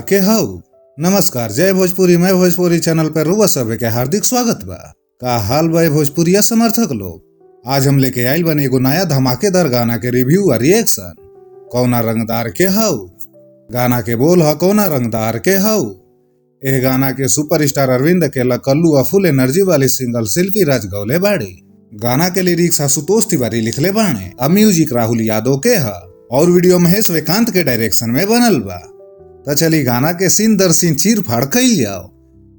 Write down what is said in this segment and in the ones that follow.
के हौ। नमस्कार, जय भोजपुरी। मैं भोजपुरी चैनल पर रुआ सब के हार्दिक स्वागत बा। का हाल बा भोजपुरिया समर्थक लोग? आज हम लेके आइल बने एगो नया धमाकेदार गाना के रिव्यू और रिएक्शन। कौना रंगदार के हौ गाना के बोल ह कौना रंगदार के हौ। एह गाना के सुपरस्टार अरविंद अकेला, कल्लू आ फुल एनर्जी वाली सिंगल शिल्पी राज गौले बाड़ी। गाना के लिरिक्स आशुतोष तिवारी लिखले बाणे आ म्यूजिक राहुल यादव के ह और वीडियो महेश वेकांत के डायरेक्शन में बनल बा। त चली गाना के सीन दर सीन चीर फाड़ कइल जाओ,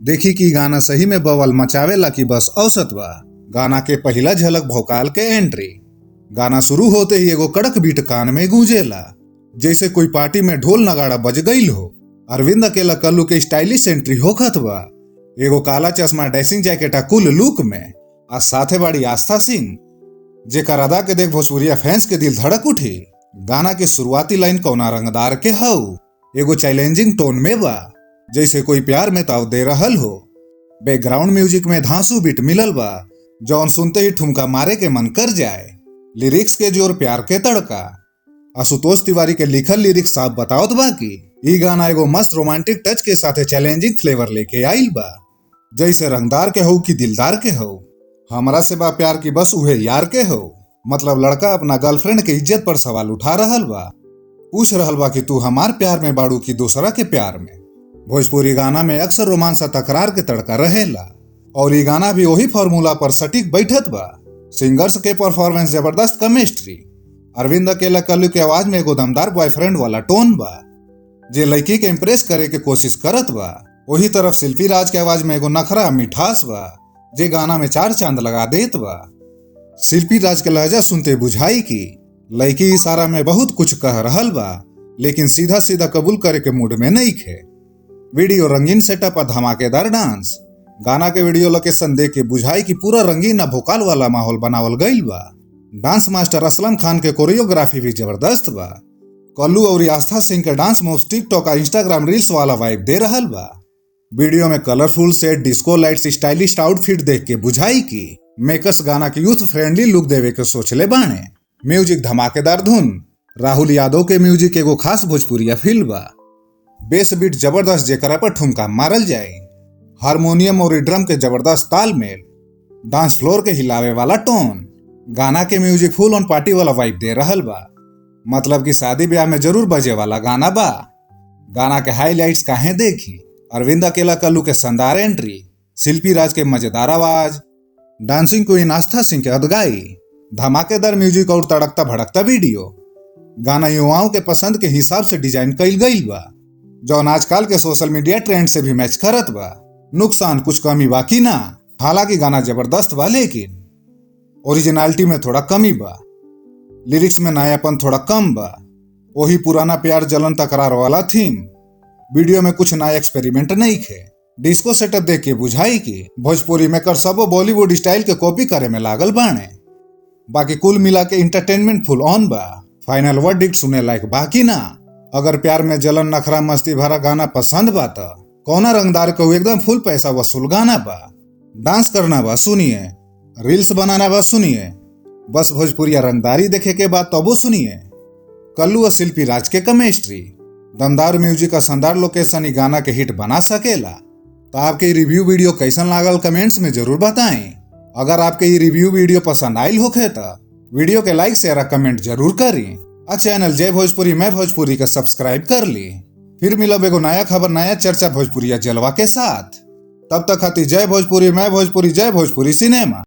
देखी कि गाना सही में बवाल मचावेला कि बस औसत बा। गाना के पहला झलक भोकाल के एंट्री। गाना शुरू होते ही एगो कड़क बीट कान में गूंजेला, जैसे कोई पार्टी में ढोल नगाड़ा बज गईल हो। अरविंद अकेला कल्लू के स्टाइलिश एंट्री होखत बा, एगो काला चश्मा, ड्रेसिंग जैकेट आ कुल लुक में। आ साथे बाड़ी आस्था सिंह, जेकर अदा के देख भोजपुरिया फैंस के दिल धड़क उठी। गाना के शुरुआती लाइन कौना रंगदार के हौ एगो चैलेंजिंग टोन में बा, जैसे कोई प्यार में ताव दे रहल हो। बैकग्राउंड म्यूजिक में धांसू बीट मिलल बा, जौन सुनते ही ठुमका मारे के मन कर जाए। लिरिक्स के जोर प्यार के तड़का। आशुतोष तिवारी के लिखल लिरिक्स साफ बतावत बा कि ई गाना एगो मस्त रोमांटिक टच के साथे चैलेंजिंग फ्लेवर लेके आइल बा, जैसे रंगदार के हो कि दिलदार के हो, हमरा से बा प्यार की बस उहे यार के हो। मतलब लड़का अपना गर्लफ्रेंड के इज्जत पर सवाल उठा रहल बा, पूछ रहल बा कि तू हमार प्यार में बाड़ू की दूसरा के प्यार में। भोजपुरी गाना में अक्सर रोमांस आ तकरार के तड़का रहेला और ये गाना भी वही फॉर्मूला पर सटीक बैठत बा। सिंगर्स के परफॉर्मेंस जबरदस्त केमिस्ट्री। अरविंद अकेला कल्लू के आवाज में एगो दमदार बॉयफ्रेंड वाला टोन बा, जे लड़की के इम्प्रेस करे के कोशिश करत बा। वही तरफ शिल्पी राज के आवाज में एगो नखरा मिठास बा, जे गाना में चार चांद लगा देत बा। शिल्पी राज के लहजा सुनते बुझाई कि लड़की इशारा में बहुत कुछ कह रहल बा, लेकिन सीधा सीधा कबूल करे के मूड में नहीं खे। वीडियो रंगीन सेटअप आ धमाकेदार डांस। गाना के वीडियो लोकेशन देख के बुझाई कि पूरा रंगीन आ भोकाल वाला माहौल बनावल गईल बा। डांस मास्टर असलम खान के कोरियोग्राफी भी जबरदस्त बा। कल्लू और आस्था सिंह के डांस मूव्स टिकटॉक आ इंस्टाग्राम रील्स वाला वाइब दे रहल बा। वीडियो में colourful set, disco lights, stylish outfit देख के बुझाई कि मेकर्स गाना के यूथ फ्रेंडली लुक देवे के सोचले बाणे। म्यूजिक धमाकेदार धुन। राहुल यादव के म्यूजिक एगो खास भोजपुरिया फील बा। बेस बीट जबरदस्त, जेकरा पर ठुमका मारल जाए। हारमोनियम और ड्रम के जबरदस्त तालमेल। डांस फ्लोर के हिलावे वाला टोन। गाना के म्यूजिक फुल ऑन पार्टी वाला वाइब दे रहल बा, मतलब कि शादी ब्याह में जरूर बजे वाला गाना बा। गाना के हाईलाइट्स काहे देखी? अरविंद अकेला कल्लू के शानदार एंट्री, शिल्पी राज के मजेदार आवाज, डांसिंग क्वीन आस्था सिंह के अदगाई, धमाकेदार म्यूजिक और तड़कता भड़कता वीडियो। गाना युवाओं के पसंद के हिसाब से डिजाइन कइल गईल बा, जौन आजकल के सोशल मीडिया ट्रेंड से भी मैच करत बा। नुकसान कुछ कमी बाकी ना, हालांकि गाना जबरदस्त बा, लेकिन ओरिजिनलिटी में थोड़ा कमी बा। लिरिक्स में नयापन थोड़ा कम बा, वही पुराना प्यार जलन तकरार वाला थीम। वीडियो में कुछ नया एक्सपेरिमेंट नहीं खे। डिस्को सेटअप देख के बुझाई कि भोजपुरी मेकर सबो बॉलीवुड स्टाइल के कॉपी करे में लागल बाणे। बाकी कुल मिला के इंटरटेनमेंट फुल ऑन बा। फाइनल वर्डिक्ट सुने लायक बाकी ना। अगर प्यार में जलन नखरा मस्ती भरा गाना पसंद बा त कौना रंगदार को एकदम फुल पैसा वसूल गाना बा। डांस करना बा सुनिए, रील्स बनाना बा सुनिए, बस भोजपुरिया रंगदारी देखे के बाद तबो सुनिए। कल्लू और शिल्पी राज के केमिस्ट्री, दमदार म्यूजिक और शानदार लोकेशन गाना के हिट बना सकेला। तो आपके रिव्यू वीडियो कैसन लागल कमेंट्स में जरूर बताएं। अगर आपके ये रिव्यू वीडियो पसंद आयल होखे तो वीडियो के लाइक शेयर और कमेंट जरूर करी आ चैनल जय भोजपुरी मैं भोजपुरी का सब्सक्राइब कर ली। फिर मिलब एगो नया खबर नया चर्चा भोजपुरिया जलवा के साथ। तब तक खातिर जय भोजपुरी मैं भोजपुरी, जय भोजपुरी सिनेमा।